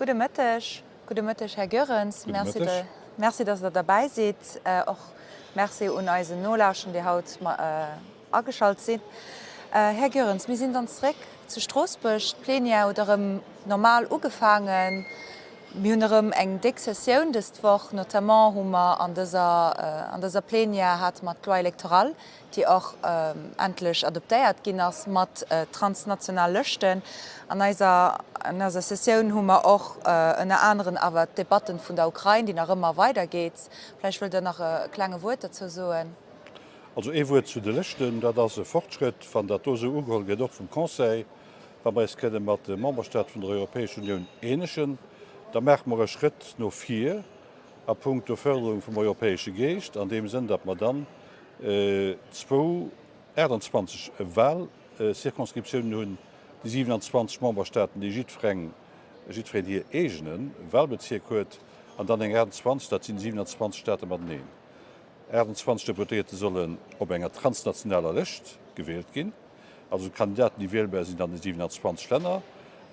Gudde Mëtteg. Gudde Mëtteg, Här Goerens. Gudde Mëtteg. Merci, dass Der derbäi sidd. Och Merci un eisen Nolauschterer, déi haut ageschalt sinn. Här Goerens, mir sinn dann zréck zu Stroossbuerg. D'Plenière huet erëm normal ugefaangen. Mir hunn erëm eng déck Sessioun dëst Woch. Notamment hu mer an dëser, an dëser Plenière hate mer d'Loi électorale, déi och endlech adoptéiert ginn ass mat transnational Lëschten. An eiser, an eiser Sessioun hu mer och ënner aneren awer d'Debatten vun der Ukrain, déi nach ëmmer weidergeet. Vläicht wëllt Der nach e klenge Wuert derzou soen. Also ee Wuert zu de Lëschten, Dat ass e Fortschrëtt, wann dat do esou ugeholl gëtt, och vum Conseil, wa mer eis kënne mat de Memberstate vun der Europäescher Unioun eenegen, da maache mer e Schrëtt no vir a puncto Förderung vum europäesche Geescht, an deem Sënn, datt mer dann zwou 28 Wahlcirconscriptiounen hunn, déi 27 Memberstaaten, déi jiddwereng, jiddwereen hir eegene Wahlbezierk huet, an dann eng 28, dat sinn 27 Staate mateneen. 28 Deputéierte sollen op enger transnationaler Lëscht gewielt ginn, also d'Kandidaten, déi wielbar sinn an de 27 Länner,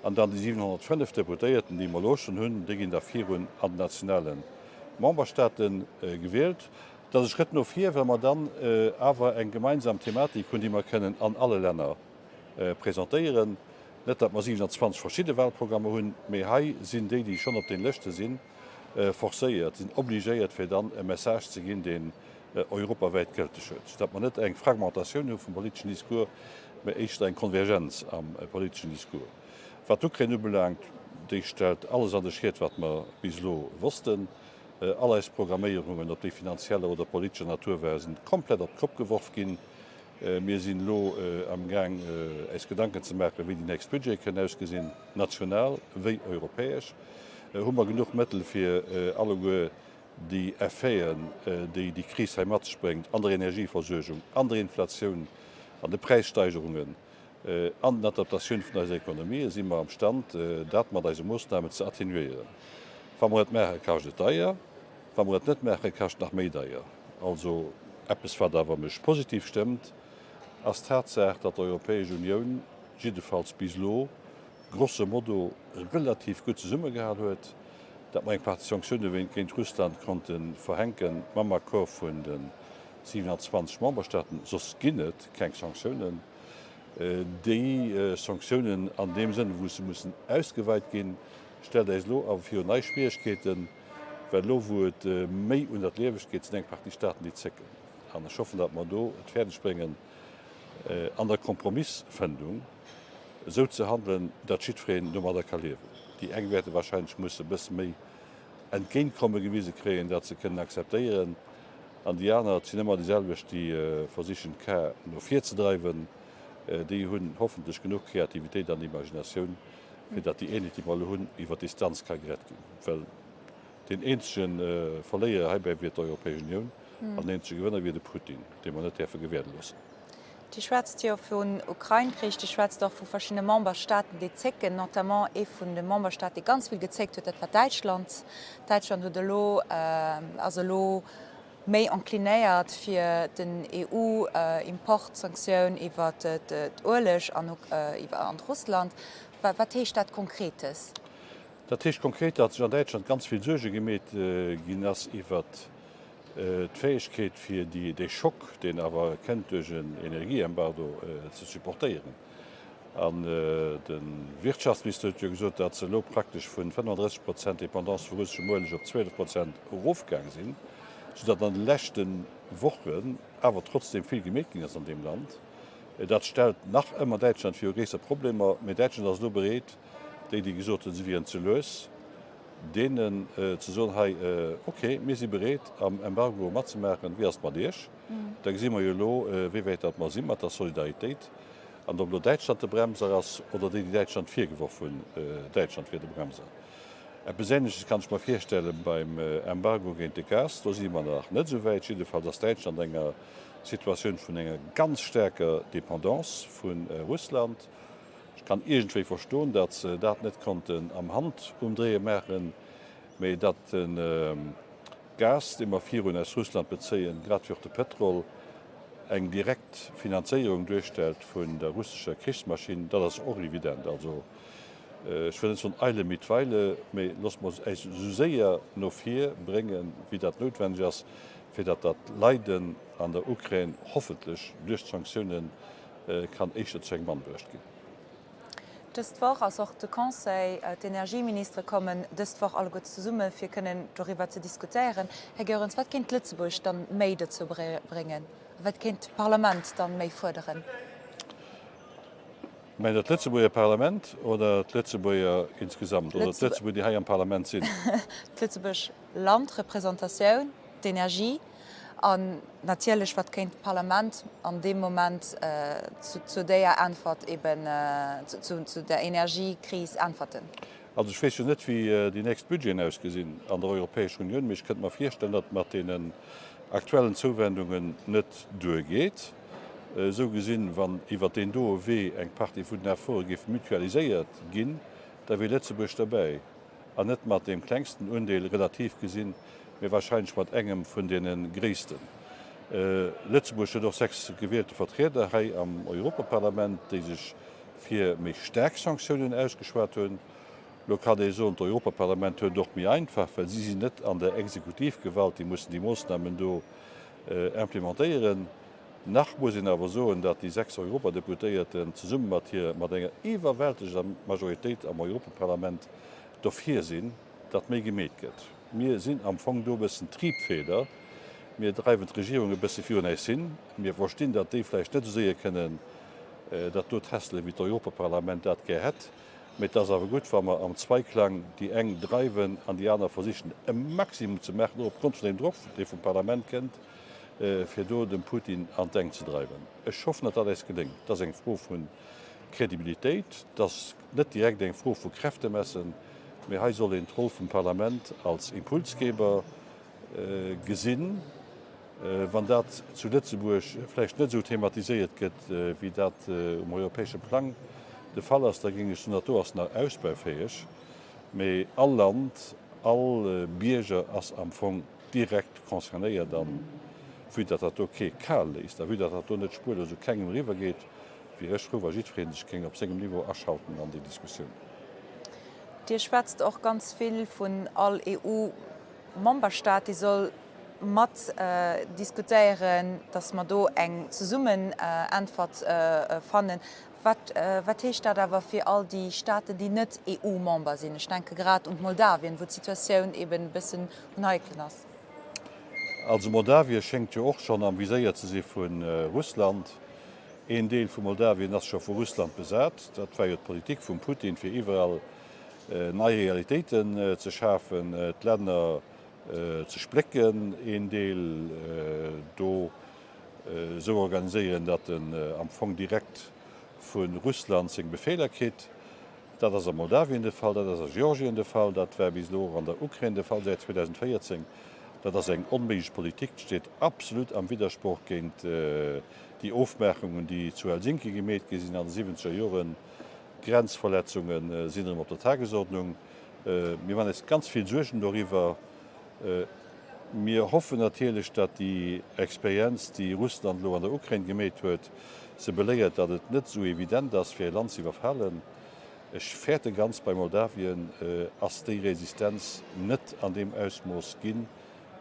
an dann déi 705 Deputéierten, déi mer elo schonn hunn, déi ginn da virun an den nationale Memberstaate gewielt. Dat ass e Schrëtt no vir, well mer dann awer eng gemeinsam Thematik hunn, déi mer kënnen an alle Länner presentéieren. Net, datt mer 27 verschidde Wahlprogrammer hunn, mee hei sinn déi, déi schonn op den Lëschte sinn, forcéiert, sinn obligéiert, fir dann e Message ze ginn, deen europawäit gëlteg huet, soudatt mer net eng Fragmentatioun hu vum politeschen Discours, mä éischter eng Konvergenz am politeschen Discours. Wat d'Ukrain ubelaangt, déi stellt alles an de Schiet, wat mer bis elo wossten. All eis Programméierungen, ob déi finanzieller oder politescher Natur waren, sinn komplett op d'Kopp geworf ginn. Mir sinn elo amgaang, äis Gedanken ze maachen, wéi déi nächst Budgete kënnen ausgesinn, national wéi europäesch. Hu mer genuch Mëttel, fir alleguer déi Effeten, déi déi Kris hei mat sech bréngt, an der Energieversuergung, an der Inflatioun, an de Präissteigerungen, an den Adaptatioun vun eiser Ekonomie, si mer am Stand, dat mat eise Moossnamen ze atténuéieren. Wa mer et maachen, kascht et deier. Wa mer et net maachen, kascht nach méi deier. Also eppes, wat awer mech positiv stëmmt, ass d'Tatsaach, datt d'Europäesch Unioun jiddefalls bis elo grosso modo relativ gutt zesummegehal huet, datt mer eng Partie Sanktioune géint Russland konnte verhänke mam Accord vun de 27 Memberstaaten, soss ginn et keng Sanktiounen. Déi Sanktiounen an deem Sënn, wou se mussen ausgeweit ginn, stellt äis elo awer virun nei Schwieregkeeten. Well elo, wou et méi un dat Liewegt geet, sinn eng Partie Staaten, déi zécken. An ech hoffen, datt mer do et fäerdeg bréngen, an der Kompromissfëndung esou ze handelen, datt jiddwereen domadder ka liewen. Déi eng wäerte wahrscheinlech musse e bësse méi Entgéintkomme gewise kréien, dat se kënnen akzeptéieren, an déi aner, et sinn ëmmer déi selwecht, déi versichen, d'Kar no vir ze dreiwen, déi hunn hoffentlech genuch Kreativitéit an Imaginatioun, fir datt déi Eenheet, déi mer elo hunn, iwwer d'Distanz ka gerett ginn. Well deen eenzege Verléierer heibäi wier d'Europäesch Unioun an den eenzege Gewënner wier de Putin, dee mer net däerfe gewäerde loossen. Dir schwätzt jo vun Ukrain-Krich, Dir schwätzt och vu verschiddene Memberstaaten, déi zécken, notamment ee vun de Memberstaat, dee ganz vill gezéckt huet, dat war Däitschland. Däitschland huet elo, ass elo méi enclinéiert fir den EU-Importsanktioun iwwer d'Ueleg an iwwer Russland. Wat heescht dat Konkretes? Dat heescht konkret, datt sech an Däitschland ganz vill Suerge gemeet ginn ass iwwert d'Fäegkeet fir dee Schock, deen awer kënnt duerch en Energieembargo, ze supportéieren. An de Wirtschaftsminister huet jo gesot, datt se elo praktesch vun 35 Prozent Dependance vu russeschem Ueleg op 12 Prozent erofgaang sinn, soudatt an de leschte Wochen awer trotzdeem vill gemeet ginn ass an deem Land. Dat stellt nach ëmmer Däitschland viru gréisser Problemer, mee Däitschland ass elo bereet, déi, déi gesot hunn, se wieren ze lues, deenen ze soen, hei, ok, mir si bereet, am Embargo matzemaachen, wéi ass et mat Iech? Da gesi mer jo elo, wéi wäit datt mer si mat der Solidaritéit an ob elo Däitschland de Bremser ass oder déi, déi Däitschland virgeworf hunn, Däitschland wier de Bremser. Eppes Ähnleches kann ech mer virstelle beim Embargo géint de Gas. Do si mer nach net esou wäit. Jiddefalls ass Däitschland enger Situatioun vun enger ganz staarker Dependance vu Russland. Ech kann iergendwéi verstoen, datt se dat net konnten am Handumdréie maachen, mä datt de Gas, dee mer virun aus Russland bezéien, grad wéi och de Pétrol, eng direkt Finanzéierung duerstellt vun der russescher Krichsmaschinn, dat ass och evident. Also. Ech wëll net soen Eile mit Weile, mee loosse mer äis esou séier no vir bréngen, wéi dat noutwenneg ass, fir datt dat Leiden an der Ukrain hoffentlech duerch d'Sanktiounen kann éischter zu engem Enn bruecht ginn. Dëst Woch ass och de Conseil, d'Energieministere kommen dëst Woch alleguer zesumme fir kënnen doriwwer ze diskutéieren. Här Goerens, wat kéint Lëtzebuerg dann méi dozou bréngen? Wat kéint d'Parlament dann méi fuerderen? Mengt Der d'Lëtzebuerger Parlament oder d'Lëtzebuerger insgesamt oder d'Lëtzebuerger, déi hei am Parlament sinn? D'Lëtzebuerg Land, Représentatioun, d'Energie an natierlech, wat kéint d'Parlament an deem Moment zu déier Äntwert eben, zu der Energiekris äntwerten? Also ech weess jo net, wéi déi nächst Budgeten ausgesinn an der Europäescher Unioun, mee ech kënnt mer virstellen, datt et mat deenen aktuellen Zouwendungen net duergeet. Esou gesinn, wann iwwert deen doe Wee eng Partie vun den Efforte géif mutualiséiert ginn, da wier Lëtzebuerg derbäi, an net mat deem klengsten Undeel relativ gesinn, mee wahrscheinlech mat engem vun deene gréissten. Lëtzebuerg huet och 6 gewielte Vertrieder hei am Europaparlament, déi sech fir méi staark Sanktiounen ausgeschwat hunn. Lo kann ee soen, d'Europaparlament huet et och méi einfach, well si sinn net an der Exekutivgewalt, déi mussen déi Moossnamen do implementéieren. Nach muss een awer soen, datt déi 6 Europadeputéierten zesumme mat hir, mat enger iwwerwältegender Majoritéit am Europaparlament dofir sinn, datt méi gemeet gëtt. Mir sinn am Fong do e bëssen Triebfeder. Mir dreiwen d'Regierung e bësse virun äis hin. Mir verstinn, datt déi vläicht net esou séier kënnen dat do tässelen, wéi d'Europaparlament dat gär hätt. Mee et ass awer gutt, wa mer am Zweiklang déi eng dreiwen an déi aner versichen e Maximum ze maachen, och opgrond vun deem Drock, dee vum Parlament kënnt, fir do dem Putin an d'Enk ze dreiwen. Ech hoffen, datt dat eis geléngt. Et ass eng Fro vu Kredibilitéit, et ass net direkt eng Fro vu Kräftemessen, mee hei soll een d'Roll vum Parlament als Impulsgeber gesinn. Wann dat zu Lëtzebuerg vläicht net esou thematiséiert gëtt, wéi dat um europäesche Plang de Fall ass, da géing ech soen, dat do ass nach ausbaufäeg. Mee all Land, all Bierger ass am Fong direkt concernéiert. A vue datt dat do kee kal léisst a vue datt dat do net spuerlos u kengem eriwwergeet, wier ech frou, wa jiddweree sech géing op sengem Niveau aschalten an déi Diskussioun. Dir schwätzt och ganz vill vun all EU-Memberstaat, dee soll mat diskutéieren, datt mer do eng zesummen Äntwert fannen. Wat, wat heescht dat awer fir all déi Staaten, déi net EU-Member sinn? Ech denke grad un d'Moldawien, wou d'Situatioun eben e bëssen un heiklen ass. Also Moldawien schéngt jo och schonn am Viséier ze si vu Russland. Een Deel vu Moldawien ass scho vu Russland besat. Dat war jo d'Politik vum Putin, fir iwwerall nei Realitéiten ze schafen, d'Länner ze splécken, een Deel do esou organiséieren, datt en am Fong direkt vu Russland seng Befeeler kritt. Dat ass a Moldawien de Fall, dat ass a Georgien de Fall, dat war bis elo och an der Ukrain de Fall säit 2014. Dat ass eng onméiglech Politik, steet absolut am Widdersproch géint déi Ofmaachungen, déi zu Helsinki gemeet gi sinn an de siwwenzeger Joren. Grenzverletzunge sinn erëm op der Tagesordnung. Mir man eis ganz vill Suergen doriwwer. Mir hoffen natierlech, datt déi Experienz, déi Russland elo an der Ukrain gemeet huet, se beléiert, datt et net esou evident ass, fir e Land ze iwwerfalen. Ech fäerte ganz, bei Moldawien ass déi Resistenz net an deem Ausmooss ginn,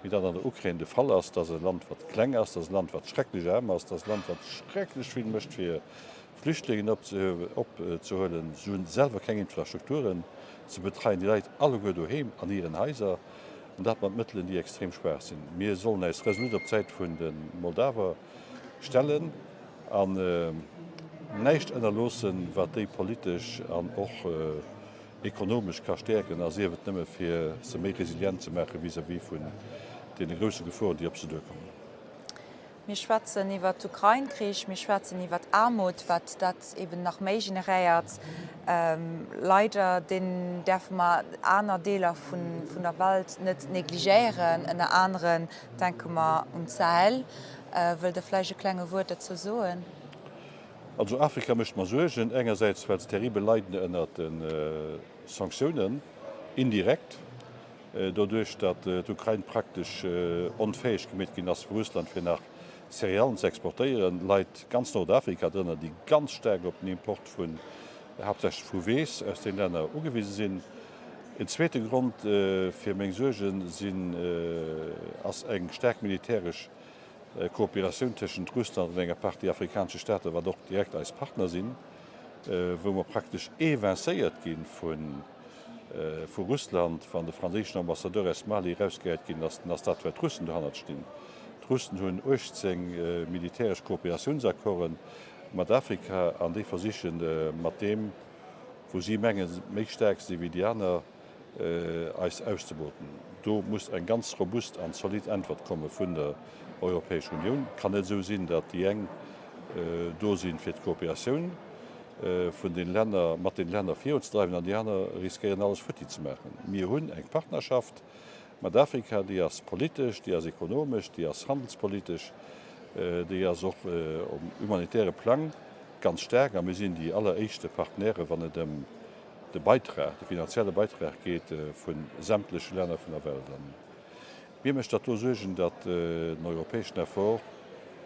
wéi dat an der Ukrain de Fall ass. Dat ass e Land, wat kleng ass, dat ass e Land, wat schrecklech aarm ass, dat ass e Land, wat schrecklech vill mécht, fir Flüchtlingen opzehuelen. Se hunn selwer keng Infrastrukturen, se betreien déi Leit alleguer doheem an hiren Haiser, an dat mat Mëttelen, déi extrem schwaach sinn. Mir sollen äis resolut op d'Säit vun de Moldawer stellen an näischt ënnerloossen, wat déi politesch an och ekonomesch ka stäerken, a sief et nëmme fir se méi resilient ze maache vis-à-vis vun deene grousse Geforen, déi op se duerkommen. Mir schwätzen iwwert d'Ukrain-Krich, mir schwätzen iwwert Aarmut, wat dat eben nach méi generéiert. Leider deen däerfe mer aner Deeler vun der Welt net negligéieren. Ënner anere denke mer un d'Sahel. Wëllt Der vläicht e klenge Wuert dozou soen? Also Afrika mécht mer Suergen, engersäits well se terribel leiden ënnert de Sanktiounen, indirekt, Doduerch datt d'Ukrain praktesch onfäeg gemeet ginn ass vu Russland fir nach Céréalen ze exportéieren, leit ganz Nordafrika drënner, déi ganz staark op den Import vu. haaptsächlech vu Weess aus den Länner ugewise sinn. En zweete Grond fir meng Suerge sinn, ass eng staark militäresch Kooperatioun tëschent Russland an enger Partie afrikanesche Staaten, wat och direkt eis Partner sinn, wou mer praktesch evincéiert gi vu Russland. Wann de franséischen Ambassadeur aus Mali erausgehäit ginn ass, dann ass dat, well d'Russen dohannert stinn. D'Russen hunn 18 militäresch Kooperatiounsaccorden mat Afrika an déi versichen mat deem, wou si mengen, méi staark si wéi déi aner, eis auszeboten. Do muss eng ganz robust an zolidd Äntwert komme vun der Europäescher Unioun. Et kann net esou sinn, datt déi eng do sinn, fir d'Kooperatioun vun den Länner, mat den Länner virunzedreiwen an déi aner riskéieren alles futti ze maachen. Mir hunn eng Partnerschaft mat Afrika, déi ass politesch, déi ass ekonomesch, déi ass handelspolitesch, déi ass och um humanitäre Plang ganz staark a mir sinn déi alleréischte Partenaire wann et ëm de Beitrag, de finanzielle Beitrag geet vu sämtleche Länner vun der Welt. An mir mécht dat do Suergen, datt den europäeschen Effort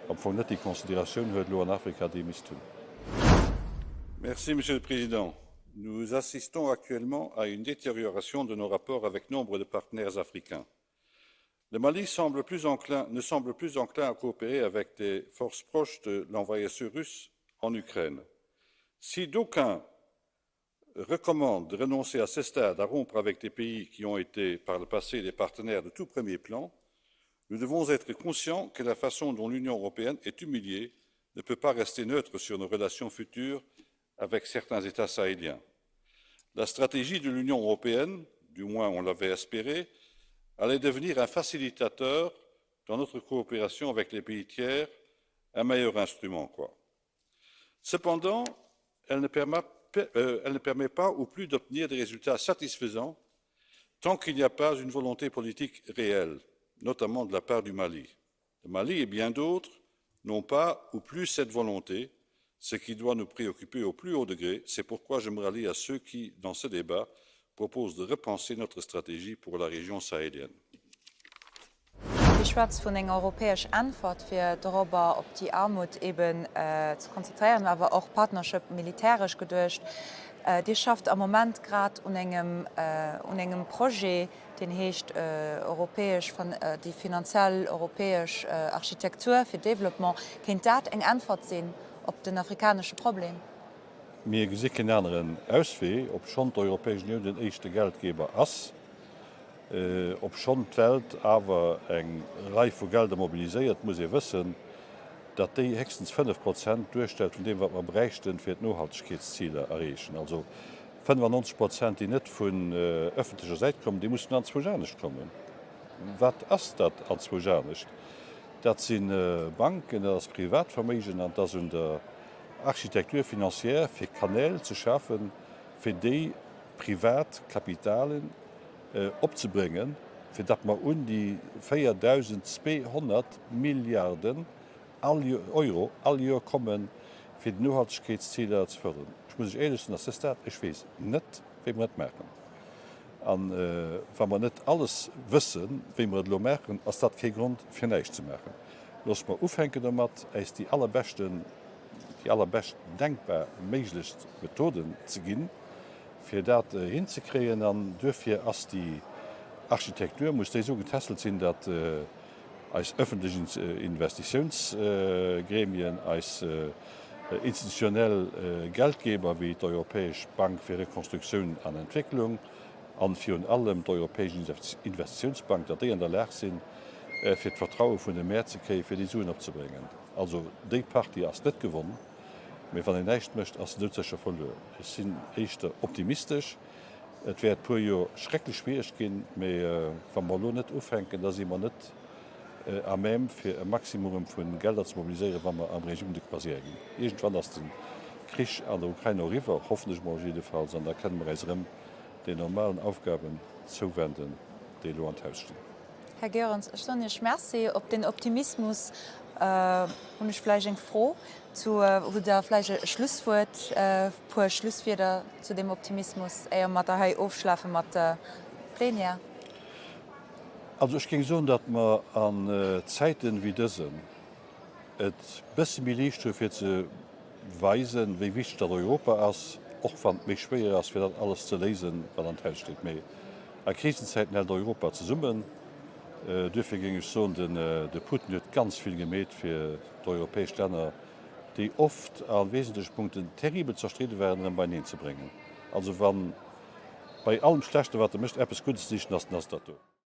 am Fong net déi Consideratioun huet elo an Afrika, déi e misst hunn. Merci, Monsieur le Président. Nous assistons actuellement à une détérioration de nos rapports avec nombre de partenaires africains. Le Mali semble plus enclin, ne semble plus enclin à coopérer avec des forces proches de l'envahisseur russe en Ukraine. Si d'aucuns recommandent de renoncer à ce stade à rompre avec des pays qui ont été par le passé des partenaires de tout premier plan, nous devons être conscients que la façon dont l'Union européenne est humiliée ne peut pas rester neutre sur nos relations futures avec certains États sahéliens. La stratégie de l'Union européenne, du moins on l'avait espéré, allait devenir un facilitateur dans notre coopération avec les pays tiers, un meilleur instrument quoi. Cependant, elle ne permet, euh, elle ne permet pas ou plus d'obtenir des résultats satisfaisants tant qu'il n'y a pas une volonté politique réelle, notamment de la part du Mali. Le Mali et bien d'autres n'ont pas ou plus cette volonté, ce qui doit nous préoccuper au plus haut degré. C'est pourquoi je me rallie à ceux qui, dans ce débat, proposent de repenser notre stratégie pour la région sahélienne. Dir schwätzt vun enger europäesch Äntwert, fir dorobber, op déi Armut eben ze konzentréieren, awer och Partnership militäresch geduecht. Dir schafft am Moment grad un engem, un engem Projet, deen heescht europäesch, déi finanziell europäesch Architektur fir Développement. Kéint dat eng Äntwert sinn op den afrikanesche Problem? Mir gesi keen aneren Auswee, obschonn d'Europäesch Unioun den éischte Geldgeber ass, obschonn d'Welt awer eng Rei vu Gelder mobiliséiert, muss ee wëssen, datt déi héchstens 5 Prozent duerstellt vun deem, wat mer bräichten, fir d'Nohaltegkeetsziler erreechen. Also 95 Prozent, déi net vun ëffentlecher Säit kommen, déi mussen anzwousch anescht kommen. Wat ass dat anzwousch anescht? Dat si Banken, dat ass Privatverméigen an et ass un der Architecture financière, fir Kanäl ze schafen, fir déi privat Kapitalen opzebréngen, fir datt mer un déi 4.200 Milliarden Euro all Joer kommen, fir déi Nohaltegkeetsziler ze fërderen. Ech muss Iech éierlech soen, à ce stade, ech weess net, wéi mer et maachen. A wa mer net alles wëssen, wéi mer et elo maachen, ass dat kee Grond, fir näischt ze maachen. Loosse mer ufänken domat, äis déi allerbeschten, déi allerbescht denkbar méiglechst Methoden ze ginn, fir dat hinzekréien. An duerfir ass déi Architektur, muss déi esou getässelt sinn, datt eis öffentlech Investitiounsgremien, eis institutionell Geldgeber wéi d'Europäesch Bank fir Rekonstruktioun an Entwécklung an virun allem d'Europäesch Investitiounsbank, datt déi an der Lag sinn, fir d'Vertraue vun de Mäert ze kréien, fir déi Suen opzebréngen. Also déi Partie ass net gewonn. Mee wann een näischt mécht, ass se doudsécher verluer. Ech sinn éischter optimistesch. Et wäert puer Joer schrecklech schwiereg ginn, mee wa mer elo net ufänken, da si mer net à même, fir e Maximum vu Gelder ze mobiliséieren, wa mer am Régime de croisière ginn. Iergendwann ass de Krich an der Ukrain och eriwwer, hoffen ech mol jiddefalls, an da kënne mer äis erëm den normalen Aufgaben zouwenden, déi elo an d'Haus stinn. Här Goerens, ech soen Iech Merci. Op deen Optimismus hunn ech vläicht eng Fro zu. Hutt Der vläicht e Schlusswuert, e puer Schlusswierder zu deem Optimismus, éier mer da hei ofschlafe mat der Plenière? Also ech géing soen, datt mer an Zäiten wéi dësen et bësse méi liicht hu fir ze weisen, wéi wichteg datt Europa ass. och wann et méi schwéier ass, fir dat alles ze léisen, wat an d'Haus steet. Mee a Krisenzäiten hält Europa zesummen. Duerfir géing ech soen, de Putin huet ganz vill gemeet, fir d'europäesch Länner, déi oft a wesentleche Punkten terribel zerstridde waren, erëm beieneen ze bréngen. Also wa bei allem Schlechte wat e mécht, eppes Guddes ze sichen ass, dann ass dat do.